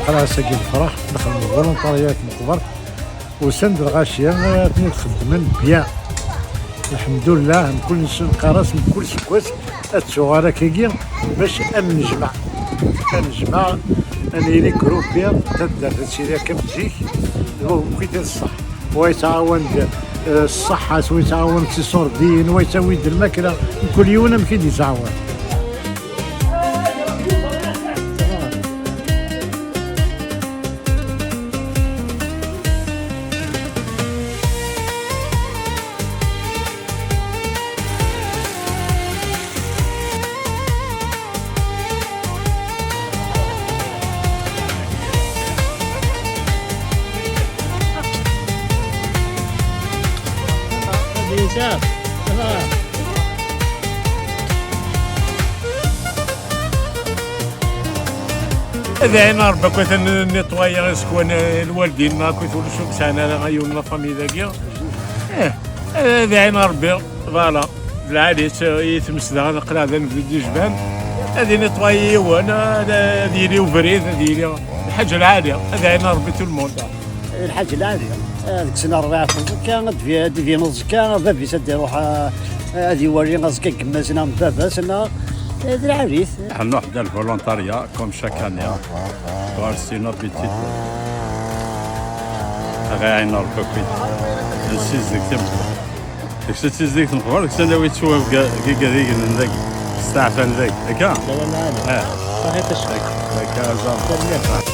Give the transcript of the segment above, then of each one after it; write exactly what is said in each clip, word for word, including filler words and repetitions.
Xalaṣ-agi lefraḥ, nexdem volontarya akken qber. Usan-d lɣaci, ad ten-id-xeddmen bien. Lḥemdullah, mkul nsen qaras, mkul sekwas, ad tuɣal akkagi, bac ad nejmeɛ. Ad nejmeɛ, ad nili grupi, taddart ad tili akka am zik, d wid ṣṣeḥ. Wa yettɛawan-d, eh, ṣṣeḥḥa-s, wa yettɛawan-d s iṣurdiyen, wa yettawi-d lmakla, mkul yiwen amek i d-yettɛawan. Ad iɛin Ṛebbi akkit ad nniṭwaya iẓekwan, eh, lwaldin-nneɣ akkit ulac ur sɛan ara yiwen n la famille dagi. Eh, ad iɛin Ṛebbi, voilà. D lɛali-tt, eh, i tmes daɣen aql-aɣ d anebdu d-ijban. Ad iniṭwaya yiwen, ad, ad yili ubrid, ad yili lḥaǧa lɛali. Ad iɛin Ṛebbi tout le monde. Lḥaǧ lɛali, ad kksen rrbiɛ azekka, ad d-ibi-, ad d-ibin azekka, bab-is ad d-iruḥ, a-, ad iwali azekka n gma-s neɣ n baba-s, neɣ, eh, d lɛali-t. Ḥennuḥ da lvolontarya, comme chaque année. Ɣer sin habitude. Ad ɣ-iɛin Ṛebbi akkit. Nsizdeg timeqbar. Deg-s ad tizdeg timeqbar, deg-s ad nawi ttwabga deg igadigen n dagi. Steɛfan dagi. Akka? D awal lɛali. Eh. Ṣaḥit a ccix. Akka, akka, azar. Tanemmirt.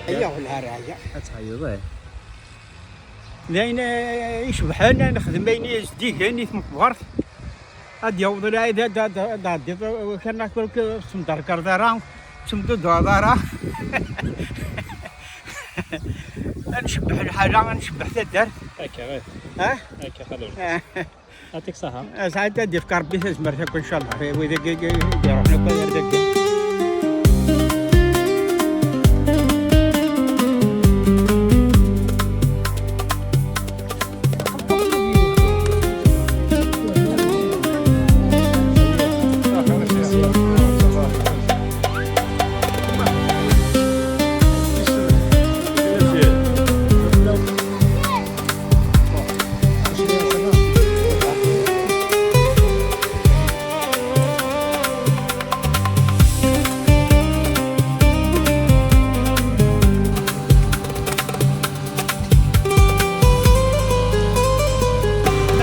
Aya, wala ara aya. Ad tɛeyyeḍ, eh. D ayen, eh, icebḥen, ad nexdem ayen izeddigen i tmeqbert. Ad yaweḍ lɛid, ad, ad, ad tɛeddiḍ, eh, kan akk ur temderkreḍ ara, ur temduduɛeḍ ara. Ad ncebbeḥ lḥala, ad ncebbeḥ taddart. Akka, eh. Ha? Akka, xalum. Eh. Yɛṭik ṣṣeḥḥa. Sɛid ad d-yefk Ṛebbi tazmert akk, ncallah. Wid i, i, i d-iṛuḥen akk ar dagi.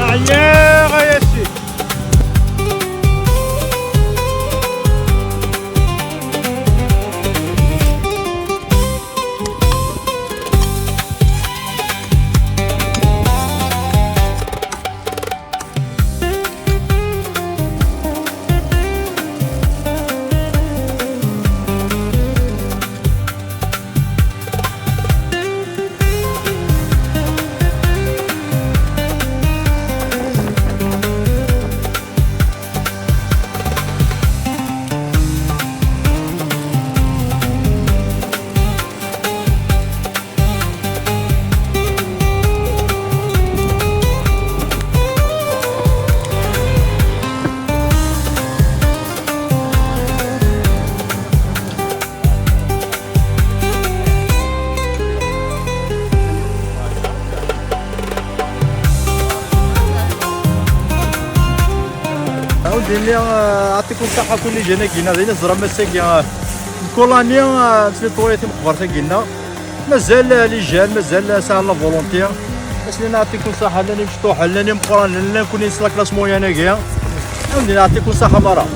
Ɛyiɣ, ay asif. Ɛawed ini, eh, ɛṭikum ṣaḥḥa kul ijan-agi-nneɣ, d ayen teẓram ass-agi, eh, mkul année, eh, nettniṭwaya timeqbert-agi-nneɣ. Mazal, eh, les jeunes, mazal, eh, sɛan la volonté. Ass-nni ɛṭikum ṣaḥḥa, llan imecṭuḥen, llan imeqqranen, llan kunni s la classe moyenne-agi. Ɛawed ini ɛṭikum ṣaḥḥa merra.